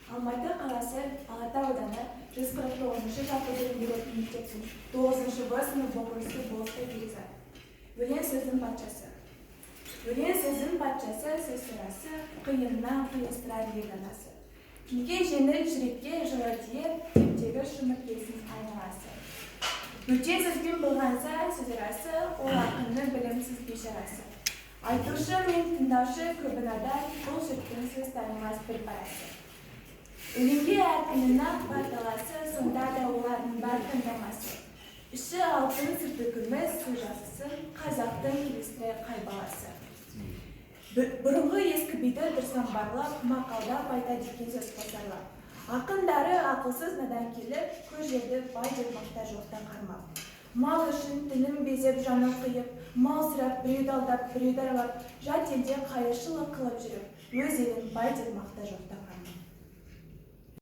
Алматы қаласы, Алатау ауданы, 149-жалпы білім беретін мектептің 9 В сынып оқушысы Болысбай Перизат. Өлең — сөздің патшасы. Өлең — сөздің патшасы, сөз сарасы, қиыннан қиыстырар ел данасы. Тілге жеңіл, жүрекке жылы тиіп, теп-тегіс жұмып келсін айналасы. Бөтен сөзбен былғанса сөз арасы, ол ақынның білімсіз бейшарасы. Айтушы мен тыңдаушы көбі надан, бұл жұрттың сөз танымас бір парасы. Өлеңге әркімнің-ақ бар таласы, сонда да олардың бар таңдамасы. Іші алтын, сырты күміс, сөз жақсысын қазақтың келістірер қай баласы? Бұрынғы ескі биді тұрсам барлап, мақалдап айтады екен сөз қосарлап. Ақындары ақылсыз надан келіп, көр жерді бай деп мақта жоқтан қармап. Мал үшін тінін безеп, жанын қиып, мал сұрап, біреуді алдап, біреуді аралап, жат елде қайыршылық қылып жүріп, өз елін бай деп мақта жоқтан.